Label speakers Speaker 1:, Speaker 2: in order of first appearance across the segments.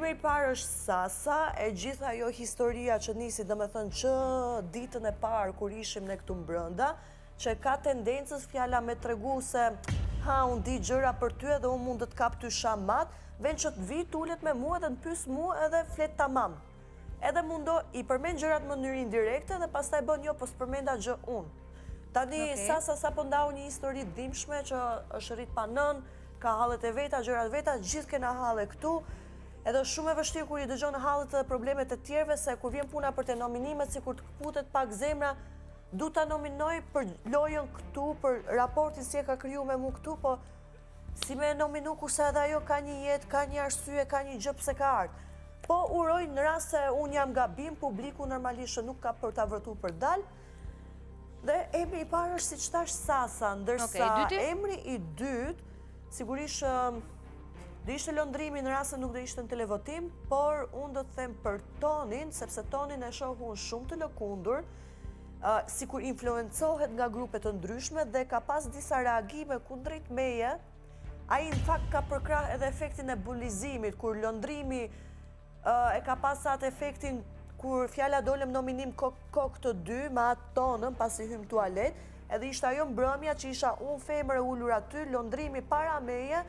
Speaker 1: Emri i parë është Sasa, e gjitha ajo historia që nisi, domethënë që ditën e parë kur ishim ne këtu mbrënda, që ka tendencës fjala me tregu se ha, unë di gjëra për ty edhe unë mund të të kap ty shamat, vend që të vi të ulet me mua edhe të pyes mua edhe flet tamam. Edhe mundo i përmend gjërat në mënyrë indirekte dhe pastaj bën jo, po s'përmenda gjë unë. Tani
Speaker 2: Okej.
Speaker 1: Sasa sapo ndau një histori të dhimbshme që është rrit pa nën, ka hallet e veta, gjërat e veta, gjithë kena halle këtu. Edhe është shumë e vështirë kur i dëgjon hallet dhe problemet e tjerëve se kur vjen puna për te nominimet, sikur të kputet pak zemra, du ta nominoj për lojën këtu, për raportin si e ka kriju me mu këtu, po si me e nominu kurse edhe ajo ka një jetë, ka një arsye, ka një gjë pse ka ardhur. Po uroj në rast se unë jam gabim, publiku normalisht që nuk ka për ta votu për dal. Dhe emri i parë është siç thash Sasa, ndërsa
Speaker 2: Okej, i dyti?
Speaker 1: emri i dytë, sigurisht do ishte Londrimi në rast se nuk do ishte në televotim, por unë do të them për Tonin, sepse Tonin e shoh unë shumë të lëkundur, uh, sikur influencohet nga grupe të ndryshme dhe ka pas disa reagime kundrejt meje. Ai në fakt ka përkrah edhe efektin e bullizimit, kur Londrimi uh, e ka pas atë efektin kur fjala dolëm nominim kok, kok të dy me atë tonën pasi hym tualet, edhe ishte ajo mbrëmja që isha unë femër e ulur aty, Londrimi para meje,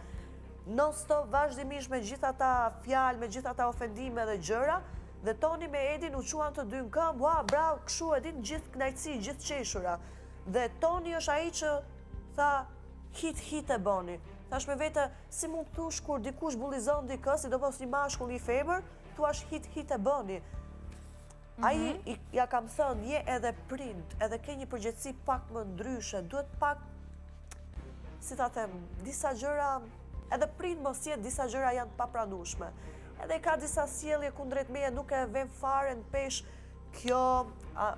Speaker 1: non stop vazhdimisht me gjithë ata fjalë, me gjithë ata ofendime dhe gjëra, dhe Toni me Edin u quan të dy në këmbë, ua, bravo, kështu e din gjithë kënaqësi, gjithë qeshura. Dhe Toni është ai që tha hit hit e boni. Thash me vete, si mund të thush kur dikush bullizon dikë, sidomos një mashkull, një femër, thuash hit hit e bëni. Ai i, ja kam thënë, je edhe prind, edhe ke një përgjegjësi pak më ndryshe, duhet pak, si ta them, disa gjëra, edhe prind mos jetë, disa gjëra janë të papranueshme. Edhe ka disa sjellje kundrejt meje, nuk e vën fare në pesh kjo, a,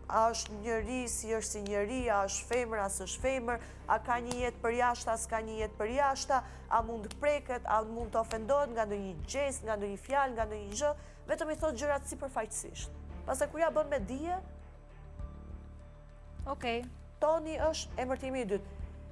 Speaker 1: a është njeri, si është si njeri, a është femër, a s'është femër, a ka një jetë për jashta, a s'ka një jetë për jashta, a mund të preket, a mund të ofendohet nga ndonjë gjest, nga ndonjë fjalë, nga ndonjë gjë, vetëm i thot gjërat sipërfaqësisht. Pastaj kur ja bën me dije,
Speaker 2: Okej.
Speaker 1: Toni është emërtimi i dytë.